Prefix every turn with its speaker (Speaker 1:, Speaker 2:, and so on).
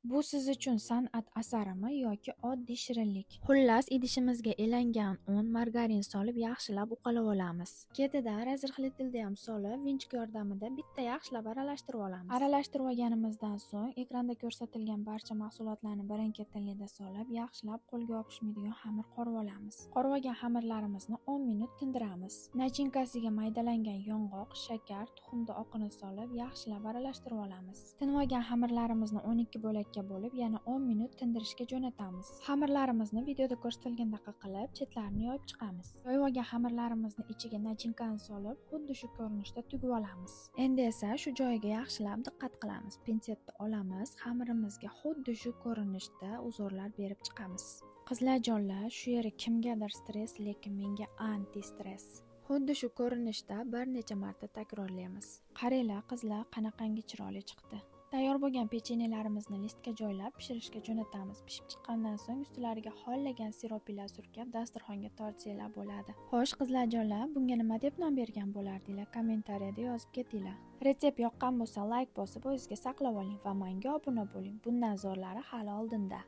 Speaker 1: Bu siz uchun san'at asarimi yoki oddiy shirinlik? Xullas, idishimizga elangan un, margarin solib, yaxshilab uqalab olamiz. Ketidan разрыхлитель ni ham solib, венчик yordamida bitta yaxshilab aralashtirib olamiz. Aralashtirib olganimizdan so'ng ekranda ko'rsatilgan barcha mahsulotlarni birin-ketinlikda solib, yaxshilab qo'lga yopishmaydigan xamir qorib olamiz. Qorib olgan xamirlarimizni 10 minut tindiramiz. Начинка siga maydalangan yong'oq, shakar, tuxumni oqini solib, yaxshilab aralashtirib olamiz. Tinib olgan xamirlarimizni 12 bo'lakka bo'lib, yana 10 minut tindirishga jo'natamiz. Xamirlarimizni videoda ko'rsatilgandaqa qilib, chetlarini yoyib chiqamiz. Yoyib olgan xamirlarimizni ichiga начинка ni solib, xuddi shu ko'rinishda tugib olamiz. Endi esa shu joyiga yaxshilab diqqat qilamiz. Pinsetni olamiz, xamirimizga xuddi shu ko'rinishda узор lar berib chiqamiz. Qizlarjonlar, shu yeri kimgadir stress, lekin menga anti-stress. Xuddi shu ko'rinishda bir necha marta takrorlaymiz. Qaranglar, qizlar, qanaqangi chiroyli chiqdi. Tayyor bo'lgan pechenyelarimizni listga joylab, pishirishga jo'natamiz. Pishib chiqqandan so'ng ustilariga xohlagan siroplar surkab, dasturxonga tortsanglar bo'ladi. Xo'sh, qizlarjonlar, bunga nima deb nom bergan bo'lardinglar? Kommentariyada yozib ketinglar. Retsept yoqqan bo'lsa, layk bosib, o'zingizga saqlab oling va menga obuna bo'ling. Bundan zo'rlari hali oldinda.